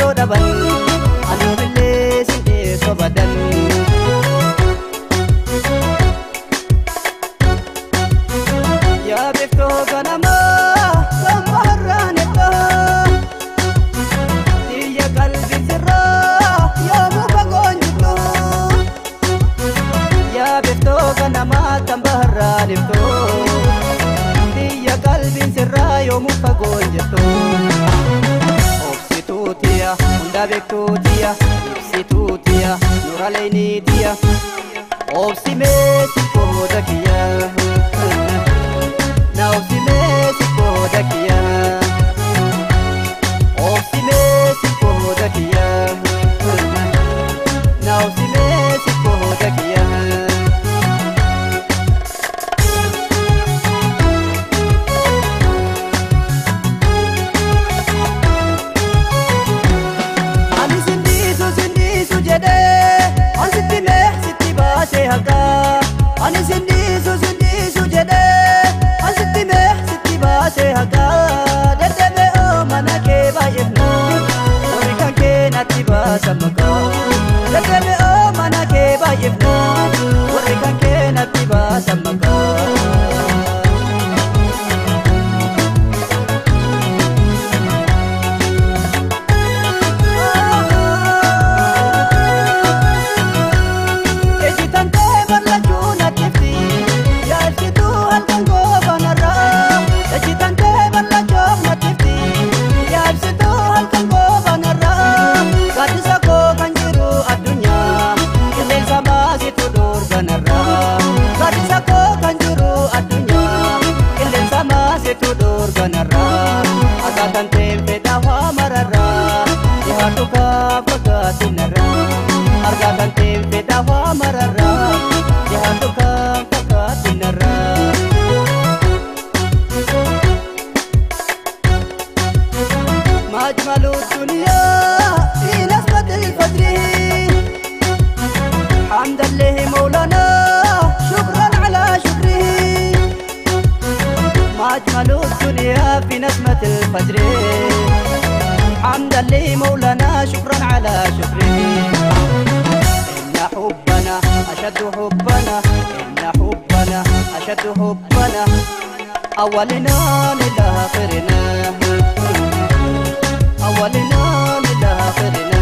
yoo dhaban ani billee sin dhiyeessu badan. Yaa biftoo ganamaa kan baharraan ittoo xiyya qalbii sirraa yoomuu fagoon jirtu. Yaa biftoo ganamaa kan baharraan ittoo xiyya qalbii sirraa yoomuu fagoon jirtu. Obsituutiya hunda beektuutiya ibsituutiya nura leyniitiya obsimee si qooda kiyya. Na obsimee si qooda kiyya. Obsimee si qooda kiyya. Na obsimee si qooda kiyya. Ani sindiisu sindiisu jedhee an sitti mee sitti baasee haqaa. Ani sindiisu sindiisu jedhee an sitti mee sitti baasee haqaa. Deddeebi'oo mana kee baay'ifna warri kan kee natti baasa maqaa. Deddeebi'oo mana kee baay'ifna warri kan kee natti baasa maqaa. Ejjitan ta'e barlachuu natti yaa ibsituu halkan goobanarraa. Ejjitan ta'e barlachuu natti yaa ibsituu halkan goobanarraa. Gaaddisa koo kan jiru addunyaa qilleensa maasitu dorganarraa. Gaaddisa koo kan jiru addunyaa qilleensa maasitu dorganarraa. Akkaataan ta'een fedhaa waa mararraa dhihaatu gaafa gaatinarraa. Argaa kan ta'een fedhaa waa mararraa dhihaatu gaafa gaatinarraa. ما أجمل الدنيا في نسمة الفجر حمدا له مولانا شكرا على شكره. ما أجمل الدنيا في نسمة الفجر حمدا له مولانا شكرا على شكره. إن حبنا أشد حبنا إن حبنا أشد حبنا أولنا لآخرنا أولنا لآخرنا.